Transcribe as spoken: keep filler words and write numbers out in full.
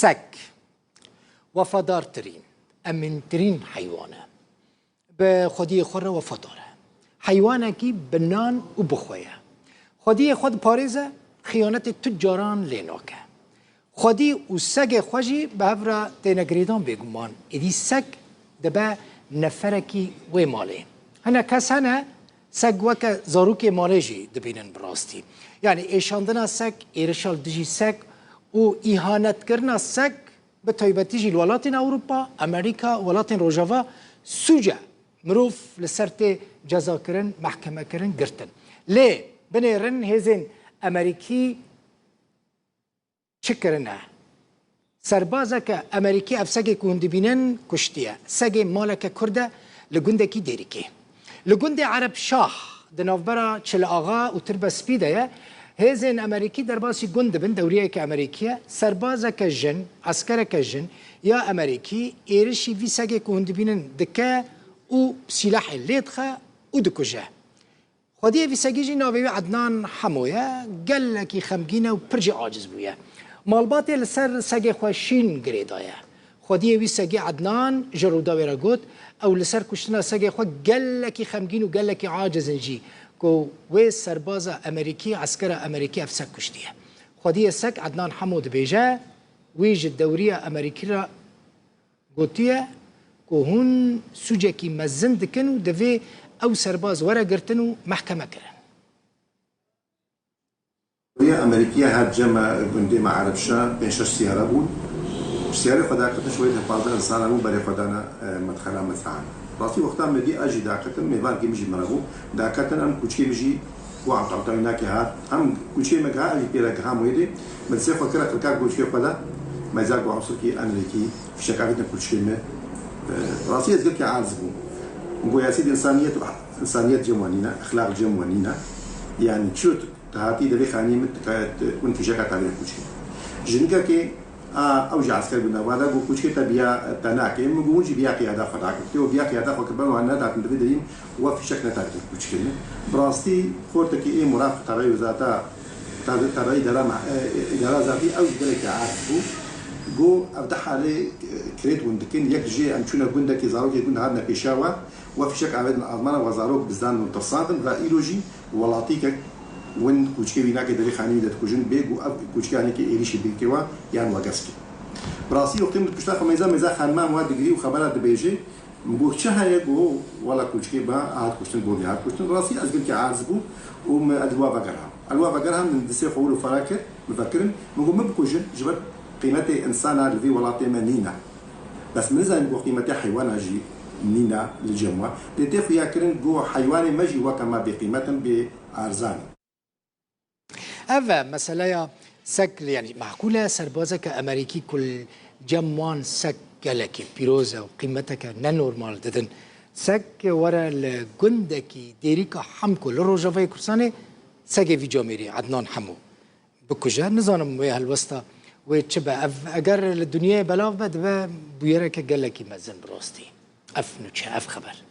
Sek, wefadartirîn, emîntirîn heywan e. Bi xwediyê xwe re wefadar e. Heywanekî bi nan û bi xwe ye. Xwediyê xwe diparêze, xiyanetê tu caran lê nake. Xwedî û segê xwe jî bi hev re têne girêdan bêguman. Êdî seg dibe neferekî wê malê. Hine kes hene, seg weke zarokê malê jî dibînin bi rastî. Yanî êşandina seg, êrişa li dijî seg û îhanetkirina seg, bi taybetî jî li welatên Ewropa, Amerîka, welatên Rojava sûc e. Mirov li ser tê cezakirin, mehkemekirin, girtin. Lê binêrin hêzên Amerîkî çi kirine? Serbazeke Amerîkî ev segê ku hûn dibînin kuştiye. Segê maleke Kurd e li gundekî Dêrikê. Li gundê Ereb Şah di navbera Çil Axa û Tirbe Spî de ye. Hêzên Amerîkî derbasî gund dibin, dewriyeke Amerîkî ye. Serbazeke jin, eskereke jin ya Amerîkî êrişî vî segê ku hûn dibînin dike û sîlehê lê dixe û dikuje. Xwediyê vî segî jî navê wî Ednan Hemo ye, gelekî xemgîn e û pir jî aciz bûye. Malbatê li ser segê xwe şîn girê daye. Xwediyê wî segî Ednan ji Rûdawê re got, ew li ser kuştina segê xwe gelekî xemgîn û gelekî aciz in jî ku wê serbaza Amerîkî, eskera Amerîkî ev seg kuştiye. Xwediyê seg Ednan Hemo dibêje, wî ji dewriya Amerîkî re gotiye ku hûn sûcekî mezin dikin û divê ew serbaz were girtin û mehkeme kirin. Dewriya Amerîkiya hat cem me gundê me Erebşa, pênc şeş siyare bûn. Siyarê xwe dakitin, şwêt hepardin insana bû berê xwe dana, e, medxela mezrahan. Rastî wexta me dî ez jî dakitim, mêvarkî min jî min re bû. Daketin em kûçkê min jî ku em tewtewî nake hat. Em kûçkê me giha, ez jî pê re giham wê dê. Me destê xwe kira qirka kûçkê xwe de. Me zar ku ensirkî Amerîkî fişek avêtin kûçkê me. E, rastî ez gelkî aciz bûm. Go yasî de insaniyet, insaniyet cem we nîne, exlaq cem we nîne. Yanî çi tu hatî de vê xaniyê min dikayet win fişeka tavêne kûçkê. Jinikekê A, ew jî esker bû nava de, got, kûçikê te biya te nake. Min got, hûn jî biya qiyada xwe dakirtê û biya qiyada xwe kiribin, wan nedatin divê derîn, we fişek nedatin kûçikê min. Bi rastî xortekî ê murafik tevayî wezareta, te-, tevayî îdara me-, e, îdara zatî, ew jî gelekî erd bû. Got, ev di halê, e, kirêt hûn dikin, yek jê em çûne gundekî, zarokê gund hatine pêşiya we, we fişek avêtin azmana, we zarok bizdan û tirsandin, ve îro jî welatîkek win kûçikê wî nake, devê xanî wî de dikujin, bê ku ev kûçikê hanekê êrîşî bike wa yan we gez ke. Bi rastî wextê min di pişta xwe mêza mêza xanima wa digirî û xebera dibêje, min got, çi heye? Got, wela kûçikê me hat kuştin, govî hat kuştin. Bi rastî ez gelkî aciz bûm û min ez li wa vegerham. Ez li wa vegerham, min destê xwe wir û fera kir, min vekirin. Min got, min bikujin, ji ber qîmetê insana li vê welatê me nîne. Bes min nizanî got qîmetê heywana jî nîne li cem we. Lê tê xuya kirin, got heywanê me jî weke me bêqîmet in, bê erzan in. Ev e meseleya sek, yanî meqûl e serbazeke Amerîkî ku li cem wan sek gelekî pîroz e û qîmeteke nenormal didin. Sek were li gundekî Dêrîka Hemko li Rojavayê Kurdistanê segê vî camêrî Ednan Hemo bikuje. Nizanim wê helwesta wê çi be. Ev eger li dinyayê belav be, dibe bûyereke gelekî mezin bi rastî. Ev nûçe, ev xeber.